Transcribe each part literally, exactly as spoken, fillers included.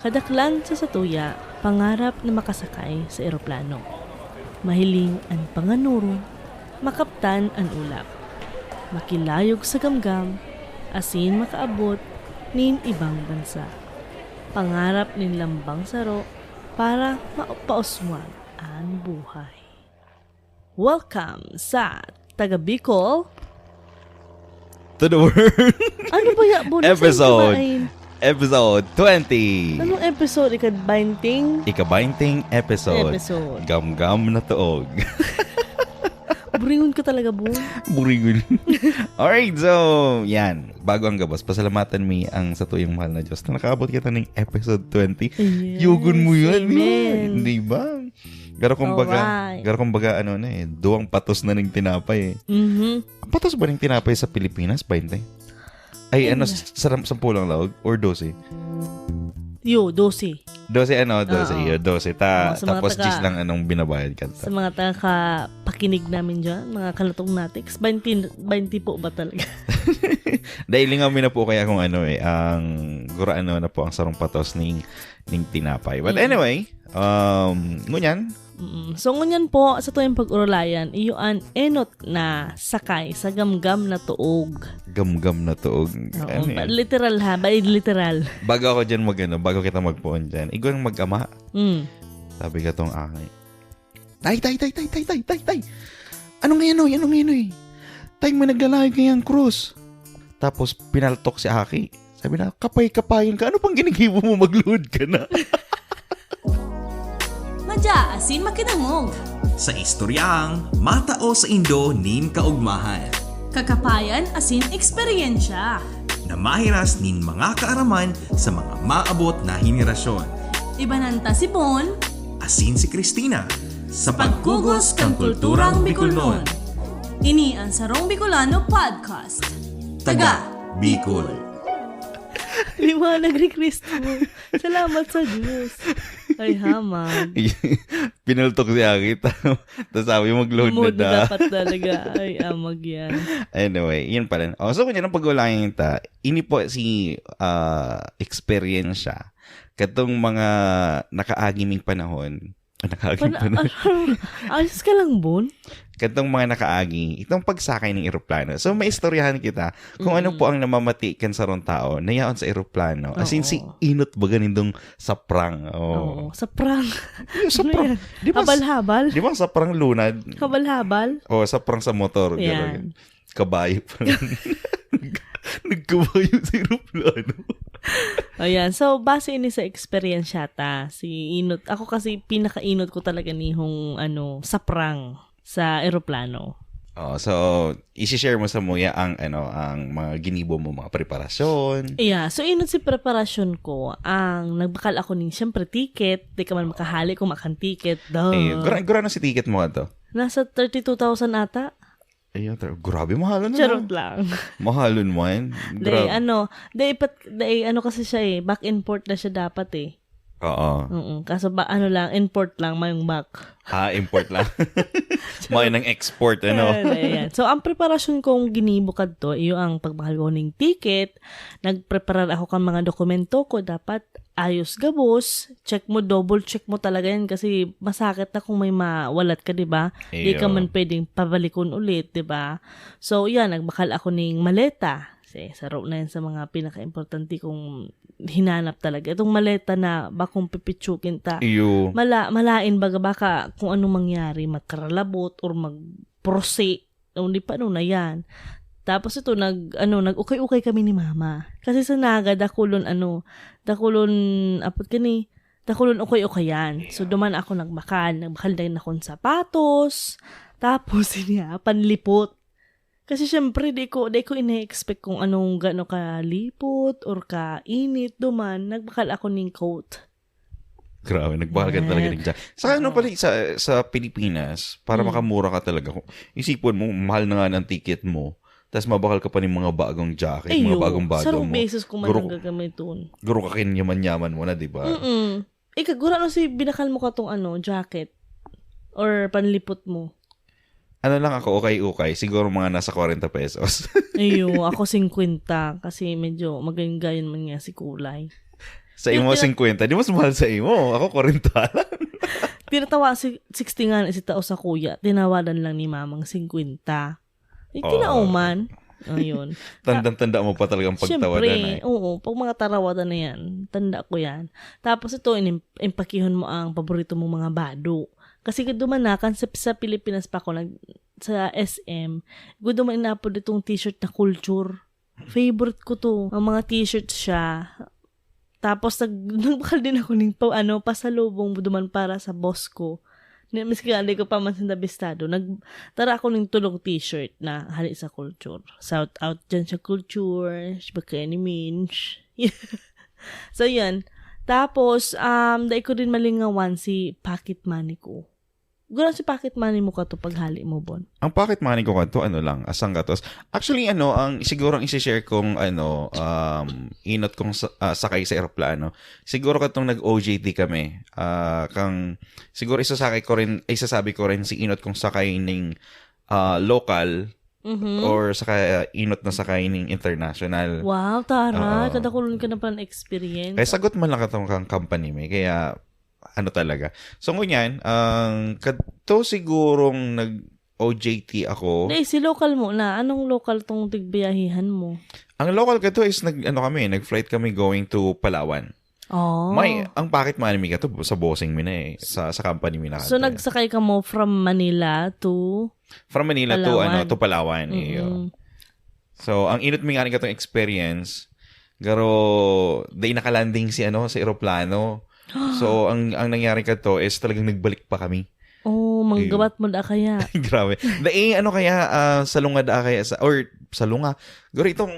Kadaklan sa satuya, pangarap na makasakay sa eroplano. Mahiling an panganoro, makaptan an ulap, makilayog sa gamgam, asin makaabot nin ibang bansa. Pangarap nin lambang saro para mapauswag an buhay. Welcome sa Taga Bicol. To the world. Ano ba ya? Bonus Episode. Ay, Episode twenty. Anong episode? Ika-bainting? Ika-bainting episode. Episode. Gamgam na tuog. Buringon ka talaga, Bon. Buringon. Alright, so, yan. Bago ang gabos, pasalamatan mi ang satuyang mahal na Diyos na nakaabot kita ning episode twenty. Yes, Yugon mo yan, amen. Di ba? Pero kumbaga, Alright. pero kumbaga, ano na eh, duwang patos na ning tinapay eh. Mhm. Ang patos ba ning tinapay sa Pilipinas, bainti? Ay, ano, sa, sa sampulang laog or dose? Yo, dose. Dose ano, dose, Oo. Yo, dose. Ta, Oo, sa mga tapos taga- gis lang anong binabayad ka. Sa mga taga-pakinig namin dyan, mga kalatong natiks, bainti, bainti po ba talaga? Dahil nga na po kaya kung ano eh, ang gurano na po ang sarong patos ning, ning tinapay. But Mm. Anyway, um, ngunyan, Mm. So, ngunyan po, sa tuyang pag-urulayan, iyo an enot na sakay sa gamgam na tuog. Gamgam na tuog. Oo, Ano yan? Literal ha, by literal. Bago ako dyan mag ano, bago kita magpoon dyan, igwang mag-ama. Mm. Sabi ka tong aki. Tay, tay, tay, tay, tay, tay, tay, tay. Ano ngayon, oy? Ano ngayon, oy? Tay, may naglalayog kaya ang krus. Tapos pinaltok si aki. Sabi na, kapay-kapayan ka. Ano pang ginigibo mo? Magluhod ka na. Madya asin makinangog. Sa istoryang matao sa indo nin kaugmahan. Kakapayan asin eksperyensya. Na mahiras nin mga kaaraman sa mga maabot na henerasyon. Ibanan ta si Bon. Asin si Christina sa pagkugos kan kulturang Bicolnon. Ini ang Sarong Bicolano Podcast. Taga Bicol. Liwanag ni Cristo. Salamat sa Diyos. Ay, hamag. Pinaltok si aki. Tapos sabi, magluhod na Mood da. na dapat talaga. Ay, amag yan. Anyway, yun pala. Oh, so, kung yan ang pag-ulayan ta, ini po si ah, eksperyensya. Katong mga nakaagiming panahon. Ah, nakaagiming Pana- panahon. Ayos ka lang, Bon? Katong mga nakaagi, itong pagsakay ng eroplano. So, may istoryahan kita kung ano Mm. po ang namamati kan sarong tao na yaon sa eroplano. As in, Oo. si inot ba ganindong saprang? Oh. Oo. Saprang. Yung saprang. Ano yan? Di ba, Habal-habal. Di ba ang saprang lunad? Habal-habal. O, saprang sa motor. Yan. Gano'n. Kabayo pa rin. Nag- Nagkabayo sa eroplano. Ayan. So, base ini sa eksperyensya ta, si inot, ako kasi pinakainot ko talaga nihong ano, saprang sa eroplano. Oh, so, isi-share mo sa muya ang ano, ang mga ginibo mo, mga preparasyon. Yeah, so inot si preparasyon ko, ang nagbakal ako ning, siyempre, ticket, di ka man makahali kung makan ticket. Duh. Eh, gura, gura na si ticket mo ato. Nasa thirty-two thousand ata. Ayun, ter- grabe, mahalon na. Charot lang. Mahalon man. Dahil ano, dahil, pat, dahil ano kasi siya eh, back and forth na siya dapat eh. Oo. Oo, kaso ba, ano lang, import lang, mayong back. Ah, import lang. May nang export, ano? Ayan, ayan. So, ang preparasyon kong ginibo kadto, iyo ang pagbakal ko ning ticket, nagpreparar ako kan mga dokumento ko, dapat ayos gabos, check mo, double check mo talaga yan kasi masakit na kung may mawalat ka, di ba? Di ka Iyo. Man pwedeng pabalikon ulit, di ba? So, yan, nagbakal ako ning maleta. Kasi saro na yan sa mga pinaka-importante kong hinanap talaga. Itong maleta na bakong pipitsukin ta. Iyo. Mala, malain baga baka kung anong mangyari, magkaralabot or magprosi. O, di pa, ano na yan. Tapos ito, nag, ano, nag-ukay-ukay kami ni mama. Kasi sa Naga, dakulon, ano, dakulon, apot ka ni, dakulon ukay-ukayan. So, duman ako nagbakal. Nagbakal din akong sapatos. Tapos, niya, panlipot. Kasi syempre, di ko, di ko ina-expect kung anong gano kalipot or kainit. Duman, nagbakal ako ning coat. Grabe, nagbakal ka talaga ng jacket. Sa ano pala, sa, sa Pilipinas, para Hmm. makamura ka talaga. Kung isipon mo, mahal na nga ng ticket mo, tapos mabakal ka pa ng mga bagong jacket, Ay, mga yo, bagong bago sarong mo. beses ko man Guro, nanggagamiton. guro ka kinyaman-yaman mo na, di ba? Mm-mm. Ika, gura no si binakal mo katong ano, jacket or panlipot mo? Ano lang ako, ukay-ukay. Siguro mga nasa kwarenta pesos. Ayo, ako singkwenta kasi medyo magayon-gayon man nga si kulay. Sa imo, Pero tina- singkwenta. Di mas mahal sa imo. Ako, kwarenta lang. Tinatawa si sixty nga si tao sa kuya, tinawadan lang ni mamang singkwenta. Ay, Oo. Kinauman. Ayun. Tandang-tanda mo pa talagang pagtawadan Siyempre, eh. Oo, pag mga tarawadan na yan, tanda ko yan. Tapos ito, inim- impakihon mo ang paborito mong mga bado. Kasi duman na, kan sa, sa Pilipinas pa ako, nag, sa S M, duman inapod itong t-shirt na culture. Favorite ko to. Ang mga t-shirt siya. Tapos nag, nagbakal din ako ng pa, ano, pasalubong duman para sa boss ko. Ni, miski nga, di ko pa man sinabistado. Nagtara ako ng tulong t-shirt na hali sa culture. Shout out dyan sa culture, baka any minch. So, yan. Tapos, um, dai ko din malingawan si pocket money ko. Gano'n si pocket money mo kato paghali mo, Bon? Ang pocket money ko kadto, ano lang, asang gatos. Actually, ano, ang siguro ang isi-share kong, ano, um, inot kong sa, ah, sakay sa eroplano. Siguro katong nag-O J T kami, ah, kang, siguro isasakay ko rin, isasabi ko rin si inot kong sakay ning ah, local Mhm. or saka inot na sakay ning international. Wow, taray. Oo. Kadakulon ka na pala ng experience. Kaya sagot man lang katong kang company may. Kaya, ano talaga. So, ngunyan, ang kadto sigurong nag-O J T ako. Dai, si local mo na. Anong local tong tigbiyahihan mo? Ang local kadto is nag, ano kami, nag-flight kami going to Palawan. Oh. May, ang pocket money mi kadto, sa bossing mi na eh. Sa, sa company mi na So, kadto eh. nagsakay ka mo from Manila to... From Manila to, Palawan. ano, to Palawan. Iyo. Mm-mm. So, ang inot mi nga rin katong experience, garo, dai nakalanding si, ano, si eroplano. So, ang, ang nangyari kadto is talagang nagbalik pa kami. Oh, manggawat mo da kaya. Grabe. Dai, ano kaya, ah, salunga da kaya, sa, or salunga. Garo itong,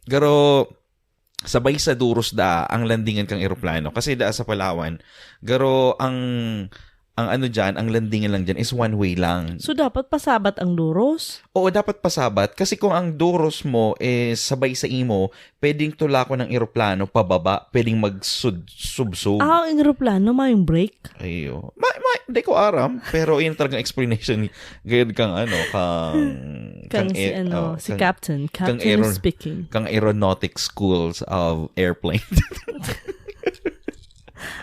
garo, sabay sa duros da, ang landingan kang eroplano. Kasi da sa Palawan, garo ang, ang ano dyan, ang landingan lang dyan is one way lang. So, dapat pasabat ang duros? Oo, dapat pasabat. Kasi kung ang duros mo is sabay sa imo, pwedeng tulakon ng eroplano pababa, pwedeng magsud-, subsog. Ah, ang eroplano, may break? Ayo. Ma, ma, di ko aram, pero yun talagang explanation gayud kang ano, kang... Kang si, aer-, ano, oh, si kang- Captain. kang Captain aero- speaking. kang aeronautics schools of airplane.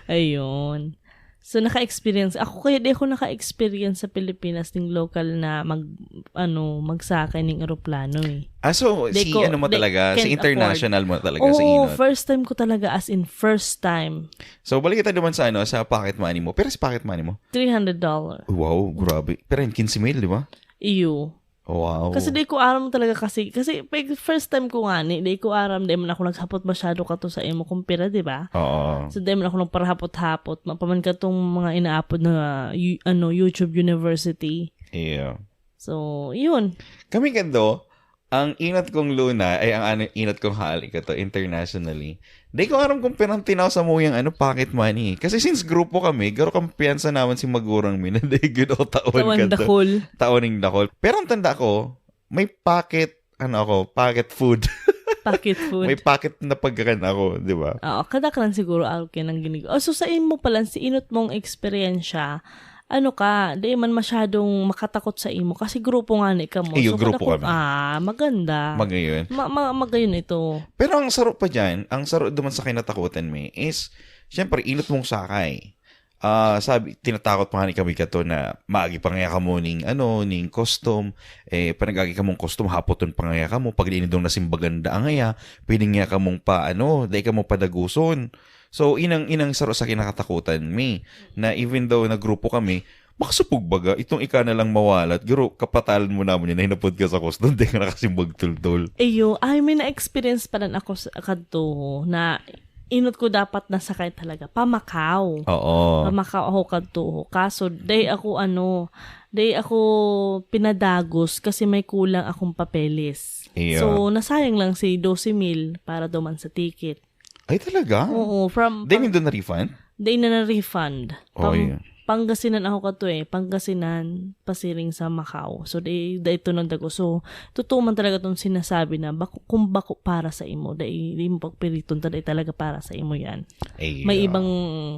Ayun. So, naka-experience. Ako kaya di ako naka-experience sa Pilipinas ning local na mag, ano, magsakay ning eroplano eh. Ah, so, Di si ko- ano mo di- talaga, si can't international mo talaga, si Oo, inot. First time ko talaga, as in first time. So, balik kita naman sa ano, sa pocket money mo. Pero sa pocket money mo? Three hundred dollar. Wow, grabe. Pero yung quince mil, di ba? Iyo. Wow. Kasi di ko aram talaga kasi, kasi pag first time ko nga ni, di ko aram, di man ako naghapot masyado kato sa imo kung pira, di ba? Oo. So, di man ako nagparahapot-hapot. Mapaman ka tong mga inaapod na, yu- ano, YouTube University. Yeah. So, yun. Kami kando, ang inot kong luna, ay ang ano, inot kong hali ka to, internationally. Di ko aram kung pinang tinaw sa mo yung ano, pocket money. Kasi since grupo kami, garo kampiyansa naman si magurang mi na di gud o taon Tawan ka to. Dakol. Taon ning Dakol. Pero ang tanda ko, may pocket, ano ako, pocket food. Pocket food. May pocket na pagkakan ako, di ba? Oo, kadaklan siguro ako kinang ginig. Oh, so sa imo pala, si inot mong eksperyensya, ano ka, di man masyadong makatakot sa imo kasi grupo nga ni ka mo. Iyo, So, grupo kadakot- kami. Ah, maganda. Magayon. Ma- ma- magayon ito. Pero ang saro pa dyan, ang saro duman sa kinatakutan mi is, syempre, inot mong sakay. Ah, sabi, tinatakot pa nga ni kami kato na maagi pa nga kamo ning, ano, ning custom. Eh, panag-agi kamong custom, hapoton pa nga kamo. Pag di nindong nasimbagan da nga ya, pwede nga kamong pa, ano, dai kamo padaguson. So, inang, inang saro sa kinakatakutan mi, na even though nagrupo kami, makasupog baga, itong ika na lang mawalat, garo, kapatalan mo naman yun, nahinapod ka sa custom, di ka nakasimbag tultol. Iyo, ay, may na-experience pa rin ako sa kadto na inot ko dapat nasakay talaga. Pamakaw. Oo. Pamakaw ako kadto. Kaso, day ako ano, day ako pinadagos kasi may kulang akong papeles. Iyo. So, nasayang lang si doce mil para duman sa ticket. Ay, talaga? Oo, from... Then, yung doon na-refund? Day na na-refund. Oh, Pang- yeah. Pangasinan ako kato eh. Pangasinan, pasiring sa Macau. So, di, di ito nagdago. So, totoo man talaga itong sinasabi na bako, kung bako para sa imo, di, di mo pagpiriton, ta, di talaga para sa imo yan. Ay, May ah. Ibang,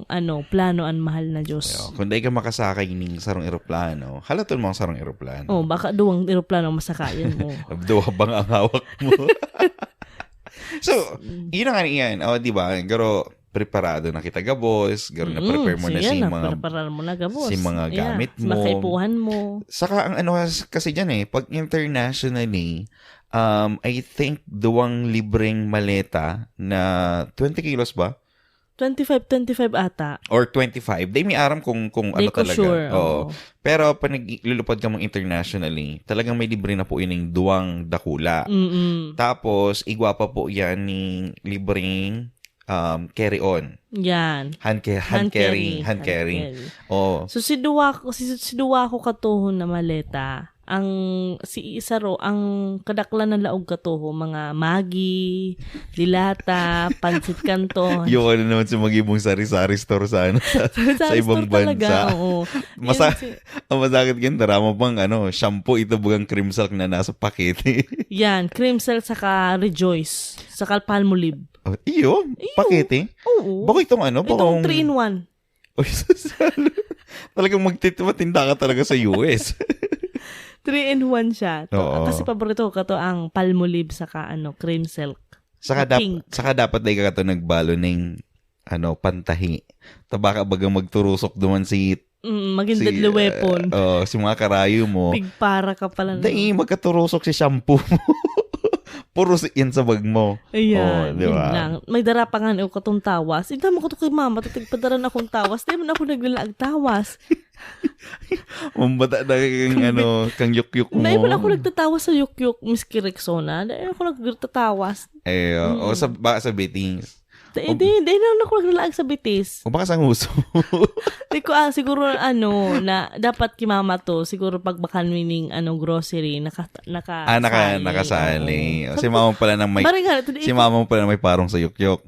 ano, plano ang mahal na Diyos. Ayo, kung dai ka makasakay ning sarong eroplano, halaton mo ang sarong eroplano. Oh, baka duwang eroplano masakayan mo. Duwa bang ang hawak mo? So, yun na nga yan. O, di ba? Pero, preparado na kita gabos, garo na Mm, prepare mo na siya si na, mga preparar mo na gabos. si mga Yeah, gamit si mo. Makaipuhan mo. Saka ang ano kas- kasi diyan eh, pag internationally, um I think duwang libreng maleta na twenty kilos ba? Twenty-five, twenty-five ata. Or twenty-five. Di mi aram kung kung Di ano ko talaga. sure. Oo. Oo. Pero pag naglulupad ka mong internationally, talagang may libre na po yun yung duwang dakula. Mm-mm. Tapos, igwa pa po yan ni libreng um, carry-on. Yan. Hand, ca- hand, carrying. Hand, carrying. Oo. So, si duwa ko, si, si duwa ko katuhon na maleta, ang si isa ro, ang kadaklan na laog katuho, mga Maggi, Dilata, Pansit Canton. Yung ano naman sa mag-ibong sari-sari store sa, ano, sa, Sa sa ibang store talaga, bansa. Oo. Masa- Yun si- Ang masakit yan, darama pang ano, shampoo, ito bagang cream silk na nasa pakete. Yan, cream silk saka Rejoice, saka Palmolive. Oh, iyo, Iyo. Pakete. Oo. Bako itong ano, bako Itong three in one. Talagang magtit- matinda ka talaga sa U S. Three in one siya. To, Oo. Kasi paborito ko to ang Palmolive saka ano, cream silk. Saka, Na dap- pink. saka dapat dahil ka to nagbalo ng ano, pantahi. Tabaka baga magturusok duman si Mm, maging si, deadly weapon. Uh, oh, si mga karayo mo. Pigpara ka pala. No? Dai, magkaturusok si shampoo mo. Puro si yan sa bag mo. Ayan, Oh, di yun ba? lang. May dara pa nga ako katong tawas. Ito mo ko to kay mama, to tigpadara na akong tawas. Dahil man ako naglalaag tawas. Mambata na kang ano, kang yukyuk mo. Dahil man ako nagtatawas sa yukyuk, miski Rexona. Dahil ako nagtatawas. Eh, oh, Mm. o sa, baka sa Beatings. Dahil, di, dahil na ako naglalaag sa bitis. O baka sa nguso. Di ko, ah, siguro, ano, na dapat kay mama to, siguro pag bakan mining, ano, grocery, naka, naka, ah, naka, sali. Nakasali. Oo. O, si mama pala nang may, Bari nga, ito, si mama pala may parong sa yukyuk.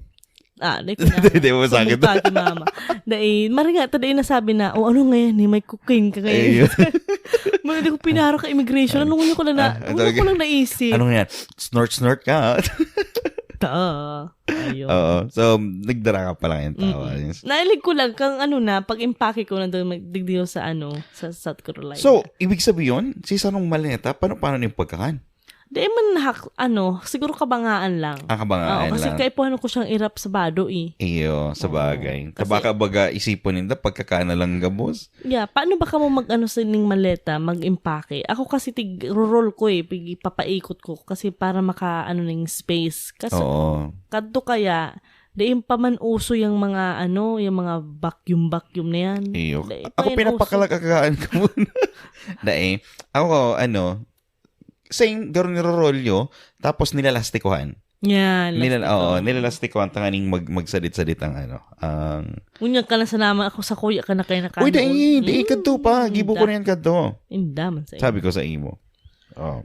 Ah, di ko na. Di mo sakit. Sumugta si mama. Dai, mari nga, ito dai nasabi na, "Oh, ano ngayon eh? May cocaine ka ngayon." Ayun. Muna di ko pinara ka immigration. Ano ngayon ko na, na, Ah, ano ko lang naisip. Ano nga yan? Snort-snort ka, ha? Ta. Ayun. Oo. So, nagdara ka pala yung tawa. Mm-mm. Nailig ko lang kang ano na, pag impake ko na doon, magdigdiyo sa ano, sa South Carolina. So, ibig sabihin, si sarong maleta, paano, paano yung pagkakan? Di man hak, ano, siguro kabangaan lang. Ah, kabangaan Oo, kasi lang. Kaipuhan ko siyang irap sa bado eh. Iyo, sa Oo, bagay. kasi Tabaka baga isipon ninda, pagkakana lang gabos. Yeah, paano ba ka mo mag-ano sa ning maleta, mag-impake? Ako kasi tig-roll ko eh, pig-, papaikot ko kasi para maka ano ning space. Kasi Oo. kadto kaya, diin pa man uso yung mga ano, yung mga vacuum-vacuum na yan. Iyo. Diin Ako pa yan pinapakalagaan ko muna. Dai. Ako, ano, same, garo nirorolyo, tapos nilalastikohan. Yan. Nilal lastiko. Oo, nilalastikohan tanganing mag magsadit-sadit ang ano, ang Unya ka na sa naman ako sa kuya ka na kayo na Uy, dai, dai kadto pa, Mm, gibo ko da- na yan kadto. Inda man sa Sabi ko sa imo. Oh.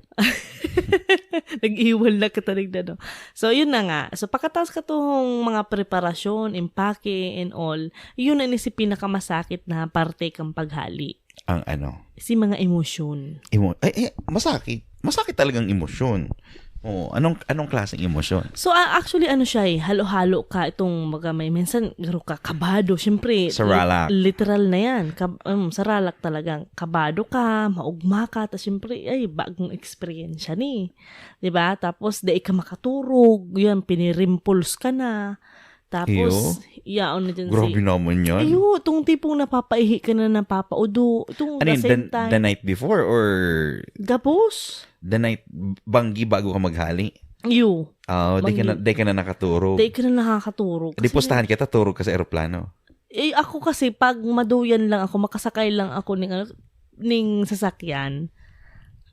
Nag-iwal na kita nagdano. So, yun na nga. So, pagkatapos ka tuhong mga preparasyon, impake, and all, yun na ni si pinakamasakit na parte kang paghali. Ang ano? Si mga emosyon. Emo- ay, eh, masakit. Masakit talagang emosyon. Oh, anong anong klaseng emosyon? So, ah, actually, ano siya eh, halo-halo ka itong mga may minsan garo ka kabado. Siyempre, Saralak. Li- literal na yan. Kab- um, saralak talagang kabado ka, maugma ka, tapos siyempre, ay, bagong experience siya ni. Diba? Tapos, dai ka makaturog, yan, pinirimples ka na. Tapos, yaon na dyan Grabe si... naman yan. Ayo, itong tipong napapaihi ka na, napapaudo. Itong Ano the yun? same The, time. The night before or Gabos. The night banggi bago ka maghali? Iyo. Ah, di ka na, Banggi. Di ka na nakaturog. Di ka na nakaturog. Di Kasi pustahan kita, turog ka sa eroplano. Eh, ako kasi, pag maduyan lang ako, makasakay lang ako ning, ano, ning sasakyan,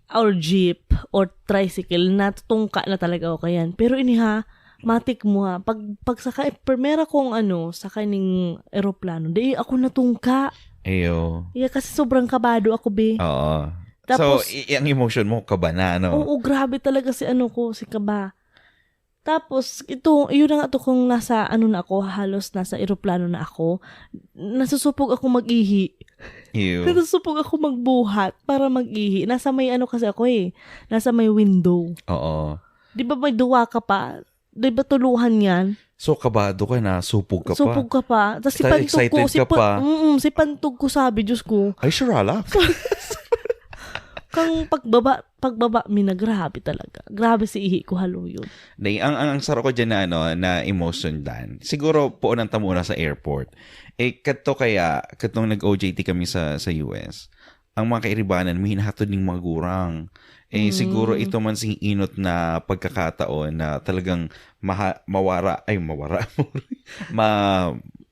or jeep, or tricycle, natutungka na talaga ako kayan. Pero ini ha, matik mo ha, pag, pag sakay, primera kong ano, sakay ning eroplano, di ako natungka. Ayo. Yeah, kasi sobrang kabado ako, be. Oo. Tapos So, i- ang emotion mo, kaba na, ano? Oo, grabe talaga si ano ko, si kaba. Tapos, ito, yun na nga to kung nasa, ano na ako, halos nasa eroplano na ako, nasusupog ako mag-ihi. Ew. Nasusupog ako magbuhat para mag-ihi. Nasa may ano kasi ako eh, nasa may window. Oo. Di ba may duwa ka pa? Di ba tuluhan yan? So, kabado ka na, supog ka pa. Supog ka pa. Tapos si Kaya Pantog ko, excited si ka pa, pa. Mm, si Pantog ko sabi, Diyos ko. Ay, Saralak. Kang pagbaba, pagbaba mi na, grabe talaga. Grabe si ihi ko, haluyon. Day, ang, ang, ang saro ko dyan na, ano, na emotion, Dan. Siguro, poon ang tamuna sa airport. Eh, kadto kaya, katong nag-O J T kami sa, sa U S, ang mga kairibanan, may hinatod ning magurang. Eh, Mm. siguro ito man si inot na pagkakataon na talagang maha- mawara, ay, mawara, ma,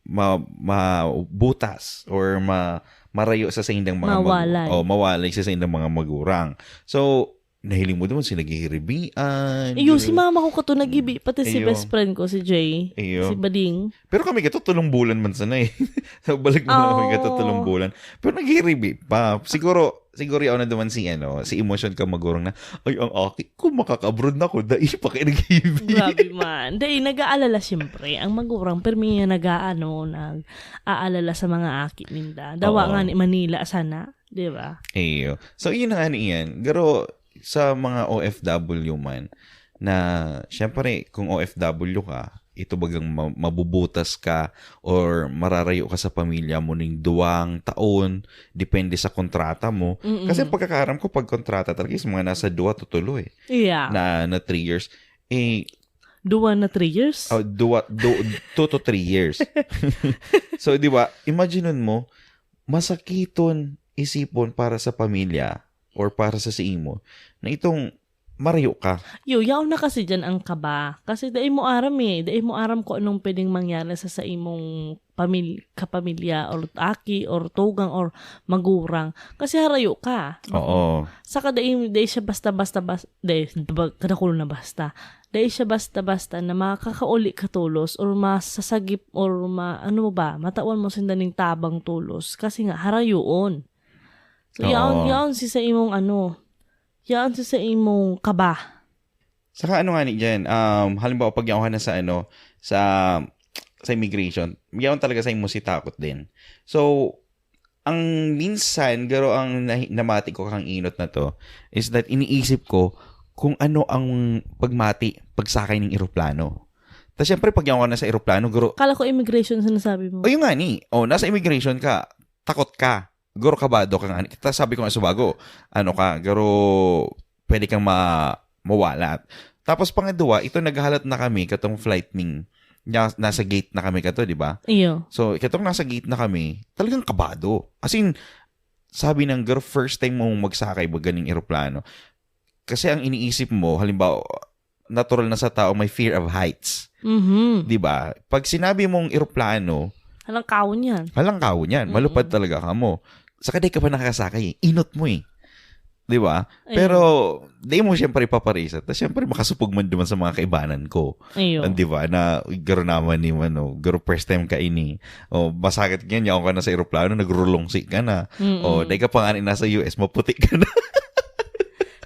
ma, mabutas or ma, marayo sa saindang mga magu- Mawalay. O, mawalay sa saindang mga magurang. So, nahiling mo naman si naghihiribian. Iyo, gano'n. Si mama ko kato naghibi, pati si Iyo. Best friend ko, si Jay, Iyo. Si Bading. Pero kami kato, tulong bulan man sana eh. So, balik mo na kami kato, Oh. tulong bulan. Pero naghihiribi pa. Siguro, siguro yaon na duman si, ano, si emosyon ka magurang na, "Ay, ang aki ko, makaka-abroad na ko, dai pa kayo naghihibi." Grabe man. Dahil nag-aalala siyempre. Ang magurang, permi nga nag-aano, nag-aalala sa mga aki ninda. Dawa Oo. nga ni Manila sana, di ba? Iyo. So, yun na nga ni Ian. Pero sa mga O F W man, na, syempre, kung O F W ka, ito bagang ma- mabubutas ka or mararayo ka sa pamilya mo ning duwang taon, depende sa kontrata mo. Mm-mm. Kasi ang pagkakaaram ko, pag kontrata talaga is mga nasa duwa to tulo eh, Yeah. na, na three years. Eh, Duwa na three years? Oh, duwa, du, two to three years. So, di ba, imagineon mo, masakiton isipon para sa pamilya or para sa sa imo na itong marayo ka. Yo, yaon na kasi dyan ang kaba. Kasi dai mo aram eh. Dai mo aram kung anong pwedeng mangyari sa, sa imong pamil-, kapamilya or aki or tugang or magurang. Kasi harayo ka. Oo. Saka dai, dai siya basta-basta, bas-, dai, ba-, kadakulo na basta. Dai siya basta-basta na makakauli ka tolos or masasagip or ma-, ano ba, matawan mo sinda ning tabang tolos. Kasi nga, harayoon. So, Oo. yaon, yaon si sa imong ano, yaon si sa imong kaba. Saka ano nga ni dyan, um, halimbawa pag yaon ka na sa ano, sa sa immigration, yaon talaga sa imo si takot din. So, ang minsan, garo ang nahi- namati ko kang inot na to, is that iniisip ko kung ano ang pagmati, pagsakay ng eroplano. Tapos syempre, pag yaon ka na sa eroplano, garo, Kala ko immigration sinasabi mo. o yun nga ni, o nasa immigration ka, takot ka, garo kabado ka nga ni. Tapos sabi ko nga sa bago, ano ka, garo, pwede kang ma mawalat. Tapos pangadwa, ito naghahalat na kami katong flight ning na, nasa gate na kami kato, di ba? Iyo. So, katong nasa gate na kami, talagang kabado. As in, sabi ng girl, first time mong magsakay ba ganing eroplano? Kasi ang iniisip mo, halimbawa, natural na sa tao may fear of heights. Mhm. Di ba? Pag sinabi mong eroplano, Halang kawon yan. halang kawon yan. Malupad talaga ka mo. Saka di ka pa nakakasakay eh. Inot mo eh. Di ba? Ayun. Pero, di mo siyempre ipaparisa. Tapos siyempre, makasupog man duman sa mga kaibanan ko. Ayun. Di ba? Na, garo naman ni, ano, garo first time ka ini. O, masakit yan, yaon ka na sa eroplano, nagrulungsi ka na. Mm-mm. O, di ka pa nga ni nasa U S, maputi ka na.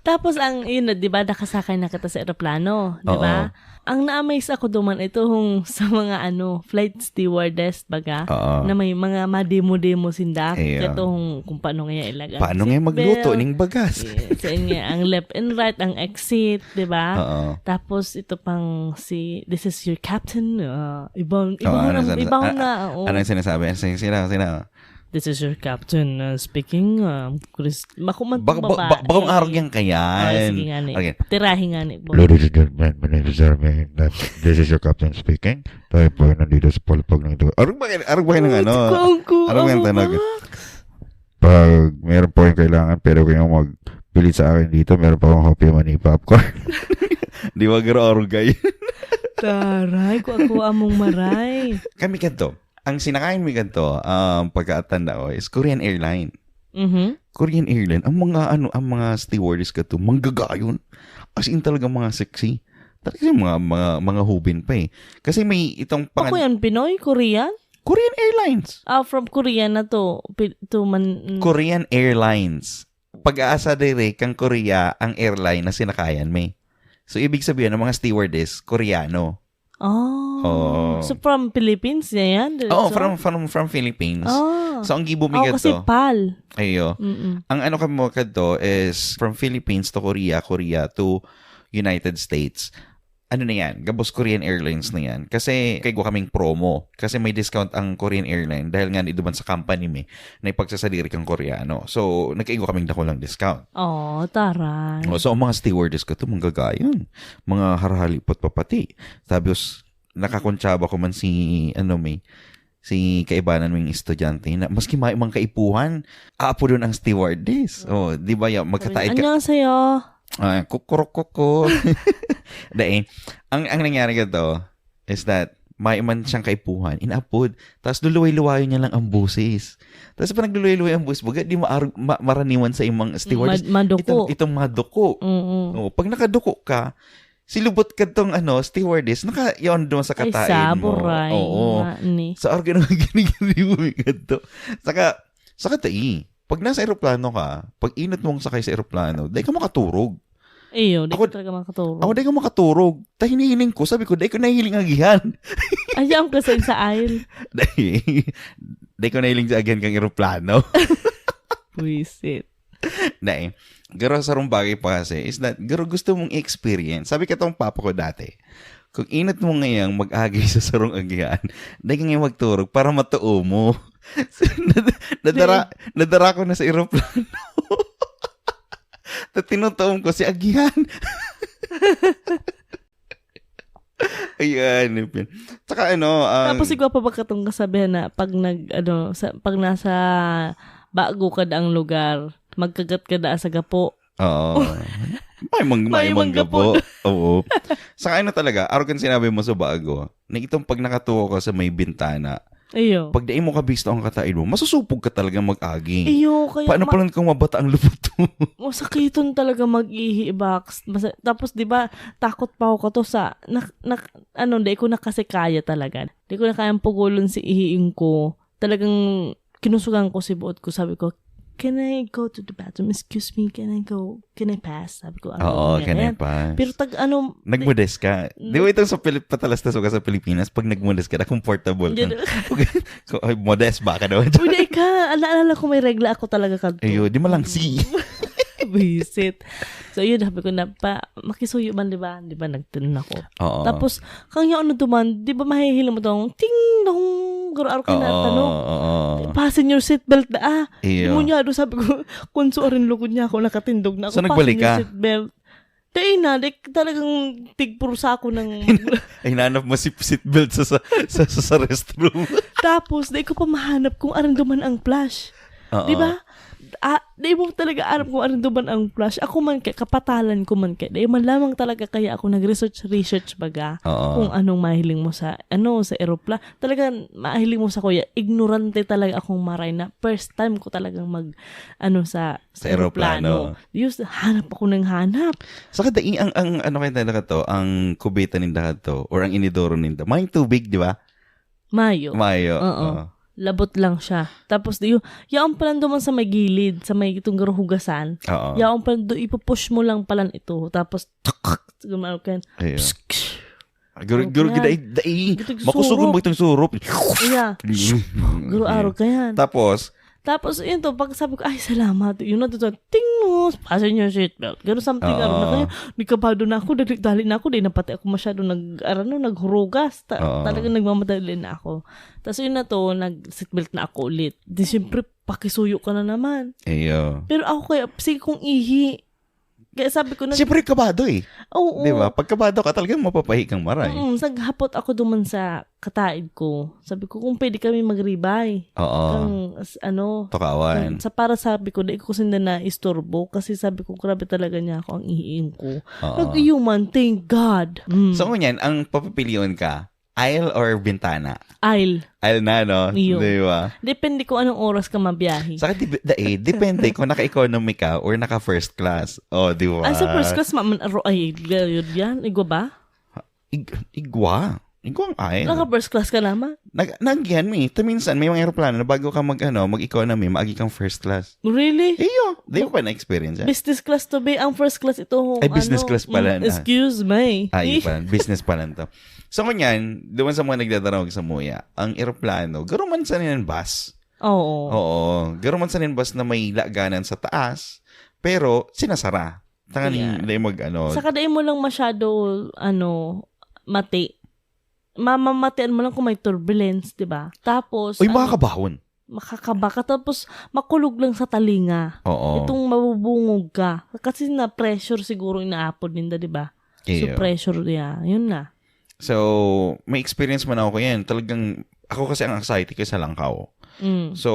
Tapos ang, yun na, di ba, nakasakay na kita sa eroplano, di ba? Oo. Ang na-amaze ako duman, ito hong sa mga ano, flight stewardess, baga, Oo. na may mga mademo-demo sinda, Ayun. Ito hong kung paano nga ilaga. Paano nga magluto ning bagas? Sa inyo, ang left and right, ang exit, di ba? Oo. Tapos ito pang si, "This is your captain." Ah, ibang, Oo, ibang, ano ang, sa- ibang ah, na, oo. Ano yung sinasabi? Sino, sino, sino? "This is your captain uh, speaking." Uh, Chris, bako man Bak- babae. bak- bakong arog yan ka yan. Ah, sige nga ni. Okay. Tirahi nga ni. Bo. Ladies and gentlemen, my name is Jermaine. This is your captain speaking. Tayo po ay nandito sa palapag ng ito. Arog ba kayo, arog ba kayo ng ano? Kung, kung, Arog ba yung ano, tunog? Max? Pag meron po kayong kailangan, pwede kayong magpilit sa akin dito. Meron pa akong hopya mani popcorn. Di ba, garo arog kayo? Taray, kung ako among maray. Kami kanto, ang sinakayan mi kanto, um, pagkatanda ko, is Korean Airline. Mhm. Korean Airline, ang mga ano, ang mga stewardess kato, manggagayon. As in talaga mga sexy. Talaga yung mga, mga, mga hubin pa eh. Kasi may itong Ako pangan- yan, Pinoy, Korean? Korean Airlines. Ah, from Korea na to. Pi- to man, mm. Korean Airlines. Pag-aasa dire kang Korea ang airline na sinakayan mi. So, ibig sabihin, ang mga stewardess, Koreano. Oh. Oo. So, from Philippines na yan? Oo, So, from, from, from Philippines. Oh. So, ang gibo mi Oh, kasi kadto, pal. ayo, Mm-mm. ang ano ka mo kadto is from Philippines to Korea, Korea to United States. ano na yan, gabos Korean Airlines na yan. Kasi kaigwa kaming promo. Kasi may discount ang Korean Airline dahil nga duman sa company mi na ipagsasadiri kang Koreano. So, nagkaigwa kaming dakulang discount. Oh, taray. Oh, so, ang mga stewardess ko to, manggagayon. Mga harhali patpapati. Tapos, nakakontsaba ko man si, ano, may, si kaibanan ming estudyante na maski may mga kaipuhan, aapodon ang stewardess. Oh, di ba? Ya, magkataid ka. 안녕하세요. Ah, kukurok-kukur. Dahil, ang, ang nangyari ka to is that may man siyang kaipuhan, inaapod, tapos luluway-luwayon niya lang ang busis. Tapos pag nagluluway-luway ang busis, baga di maar- ma- maraniwan sa imong stewardess. Mad- maduko. Itong, itong maduko. Mm-mm. Oh, pag nakaduko ka, silubot ka tong ano, stewardess, naka yon doon sa Ay, katain mo. saburay. Oo. Nga ni. Sa organ ng ginigiliw mo kadto. Saka, saka tai, pag nasa eroplano ka, pag inot mong sakay sa eroplano, dai ka makaturog. Iyo, di Ako- ka talaga makaturog. Ako, dai ka makaturog. Ta hinihiling ko, sabi ko, dai ko nahihiling agihan. Ayaw ka sa, sa aisle. Dai, dai ko nahiling sa agihan kang eroplano. Buisit. Dai. Garo sarong bagay pa kasi is that, garo gusto mong i-experience. Sabi ka tong papa ko dati, kung inot mo ngayang mag-agi sa sarong agihan, dai ka ngayang magturog para matuo mo. So, nad- nadara, nadara ko na sa eroplano. Ta tinutuom ko si agihan. Ayan, yun. Tsaka ano, ang... Tapos igwa pa ba katong kasabihan na pag nag, ano, sa, pag nasa bago ka daang lugar, magkagat ka daa sa gapo? Oo. May mang, may May mang manggapo. gapo. Oo. Saka ano talaga, arog kan sinabi mo sa bago, na itong pag nakatuko ka sa may bintana, Iyo. pag dai mo kabisto ang kataid mo, masusupog ka talaga mag-agi. Iyo, kaya Paano ma- pala kung mabata ang lupot mo? Masakiton talaga mag-ihi, Bax. Mas- tapos, di ba, takot pa ako kato sa, nak, nak, ano, di ko na kasi kaya talaga. Di ko na kayang pugulon si ihiing ko. Talagang kinusugan ko si buot ko. Sabi ko, "Can I go to the bathroom? Excuse me, can I go? Can I pass?" Sabi ko, "Ano Oo, ba can I yan?" pass? Pero tag ano, Nagmodest ka. Di ba itong sa Pilip, patalastas ka sa Pilipinas, pag nagmodest ka, na comfortable ka. Yan. Kung, ay, modest ba ka naman? Uy, di ka. Naalala ko may regla ako talaga kadto. Ayo, di malangsi. Buisit. So, yun, sabi ko na, pa, makisuyo man, di ba? Di ba, nagtinan ako. Oo. Tapos, kang yaon na duman, di ba, mahihiling mo tong, ting, dong, garo-aro ka na, Oo, tanog. oo. Fasten your seatbelt na, ah. Di Iyo. mo niya, do, sabi ko, kunso arin lugod niya ako, nakatindog na ako. So, nagbalik Fasten your ka? seatbelt. Dahil na, di, talagang tigpursa ako ng... Ay, hinanap mo si seatbelt sa, sa, sa, sa, sa restroom. Tapos, di ko pa mahanap kung arin duman ang flash. Oo. Di ba? Ah, di mo talaga alam kung arin duman ang flash. Ako man kaya, kapatalan ko man kaya. Di man lamang talaga kaya ako nag-research, research baga. Oo. Kung anong mahiling mo sa, ano, sa eropla. Talaga, mahiling mo sa kuya, ignorante talaga akong maray na first time ko talagang mag, ano, sa, Sa eroplano. Diyos, hanap ako ng hanap. Saka dai, ang, ang ano kayo talaga to, ang kubeta ninda to, or ang inidoro ninda, may tubig, di ba? Mayo. Mayo. Oo. Labot lang siya. Tapos, di, yaon pa lang duman sa may gilid, sa may itong hugasan. Oo. Yaon pa lang, do, ipupush mo lang palan ito. Tapos, tuk, gumano ka yan. Ayun. Psk, psk. Guru, Sarap guru, yan. dai, dai, Gitag makusog surop. Mo itong surop. Yeah. Guru-aro ka yan. Tapos, Tapos, yun to, pag sabi ko, "Ay, salamat." Yun na to, ting mo, fasten your seatbelt. Gano'n something, Oo. Ano na kayo, may kabado na ako, dali-dali na ako, di na pati ako masyado nag, ano, naghurugas. Ta- Oo. Talagang nagmamadali na ako. Tapos yun na to, nag-seatbelt na ako ulit. Di siyempre, pakisuyo ka na naman. Iyo. Pero ako kaya, sige kong ihi. Kaya sabi ko na, Siyempre, kabado eh. Oo. Di ba? Pag kabado ka, talagang mapapahi kang maray. Mm, naghapot ako duman sa kataid ko. Sabi ko, kung pwede kami magribay. Oo. Kang, as- ano, Tukawan. sa para sabi ko, di ko sinda na istorbo kasi sabi ko, grabe talaga niya ako ang ihiing ko. Oo. Nag-iyo man, thank God. Mm. So, ngunyan, ang papipilion ka, aisle or bintana? Aisle. Aisle na, no? Iyo. Di ba? Depende kung anong oras ka mabiyahe. Saka, di, da, eh, depende kung naka-economy ka or naka-first class. Oh, di ba? Ay, sa first class, ma, man, aro, ay, gayod yan. Igwa ba? Ig, igwa. Igwa ang aisle. Naka first class ka naman. Nag, naagihan mo eh. Ta minsan, may mga aeroplano na bago ka mag, ano, mag-economy, maagi kang first class. Really? Iyo, di mo pa na-experience yan? Business class to be. Ang first class ito. Ay, business class pala Mm, na. Excuse me. Ay, pa, business pala to. So, ngunyan, duman sa mga nagdadaraog sa muya, ang eroplano, garo man sa niyan bus. Oo. Oo, garo man sa niyan bus na may laganan sa taas, pero sinasara. Tangan, Yeah. Dai mag ano. Saka dai mo lang masyado, ano, mati. Mamamatian mo lang kung may turbulence, di ba? Tapos, Uy, ano, makakabahon. Makakaba ka. Tapos, makulog lang sa talinga. Oo. Itong mabubungog ka. Kasi na-pressure siguro inaapod ninda, di ba? So, Iyo. Pressure, yeah. Yun na. So, may experience man ako yan. Talagang, ako kasi ang anxiety ko sa langkaw. Mm. So,